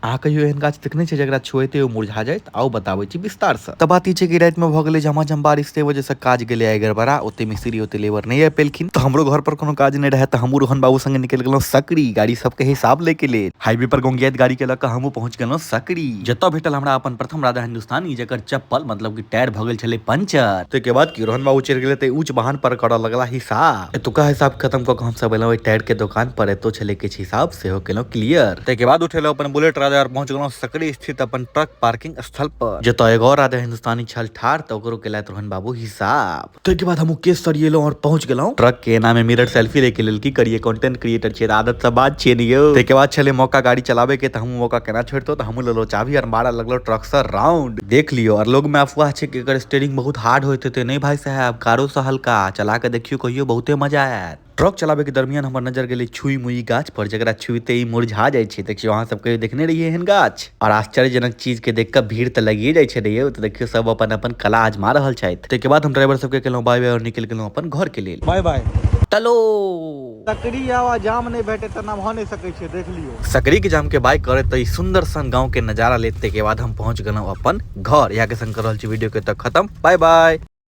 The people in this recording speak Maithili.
अहाँ कहियो एहन गाछ देखने छियै जकरा छुएते ओ मुरझा जायत? आउ बताबै छी विस्तार से। तऽ बात ई छै कि राति में भऽ गेलै झमाझम बारिश, ताहि वजह से काज गेलै आइ गड़बड़ा। ओते मिस्त्री ओते लेबर नहि आबि पेलखिन, तऽ हमरो घर पर कोनो काज नहि रहै, तऽ हमहूँ रोहन बाबू संगे निकलि गेलहुँ सकरी गाड़ी सबके हिसाब लै के लेल। हाईवे पर गोंगियाइत गाड़ी के लऽ कऽ हमहूँ पहुँच गेलहुँ सकरी, जतऽ भेटल हमरा अपन प्रथम राधा हिंदुस्तानी, जकर चप्पल मतलब कि टायर भऽ गेल छलै पंचर। ताहिके बाद कि रोहन बाबू चढ़ि गेलै तऽ ऊँच वाहन पर करऽ लगला हिसाब। एतुका हिसाब खत्म कऽ कऽ हमसब एलहुँ एहि टायर के दोकान पर, एतौ छलै किछु हिसाब सेहो केलहुँ क्लियर। ताहिके बाद उठेलहुँ अपन बुलेट राजा और पहुँच गेलहुँ सकरी स्थित अपन ट्रक पार्किंग स्थल पर, जतऽ एगो और राधा हिंदुस्तानी छल ठाढ़, तऽ ओकरो केलथि रोहन बाबू हिसाब। ताहिके बाद हमहूँ केस सरियेलहुँ और पहुँच गेलहुँ ट्रक के एना में मिरर सेल्फी लै के लेल। की करिए, कंटेंट क्रिएटर छियै तऽ आदत से बात छियै ने यौ। ताहिके बाद छलै मौका गाड़ी चलाबे के, तऽ हमहूँ मौका केना छोड़ितहुँ, तऽ हमहूँ लेलहुँ चाभी और मारऽ लगलहुँ ट्रक से राउंड। देख लियौ, और लोग में अफवाह छै कि एकर स्टेयरिंग बहुत हार्ड होइत हेतै। नहि भाई साहब, कारो से हल्का, चला के देखियौ कहियो, बहुते मजा आयत। ट्रक चलाबे के दरमियान हमर नजर गेलै छुई मुई गाछ पर, जकरा छुइते ई मुरझा जाइ छै। देखियौ, अहाँ सब कहियो देखने रहियै एहन गाछ? और आश्चर्यजनक चीज के देख कऽ भीड़ तऽ लगिए जाइ छै ने यौ। तऽ देखियौ, सब अपन अपन कला आजमा रहल छथि। ताहिके बाद हम ड्राइवर सबके केलहुँ बाय बाय और निकलि गेलहुँ अपन घर के लेल। बाय बाय। चलो। सकरी आवा जाम नहि भेटे तऽ एना भऽ नहि सकै छै, देख लियौ। सकरी के जाम के बाय करैत तऽ ई सुंदर सन गांव के नजारा लेत। ताहिके बाद हम पहुंच गेलहुँ अपन घर। इएह के संग कर रहल छी वीडियो के तऽ खत्म। Bye bye.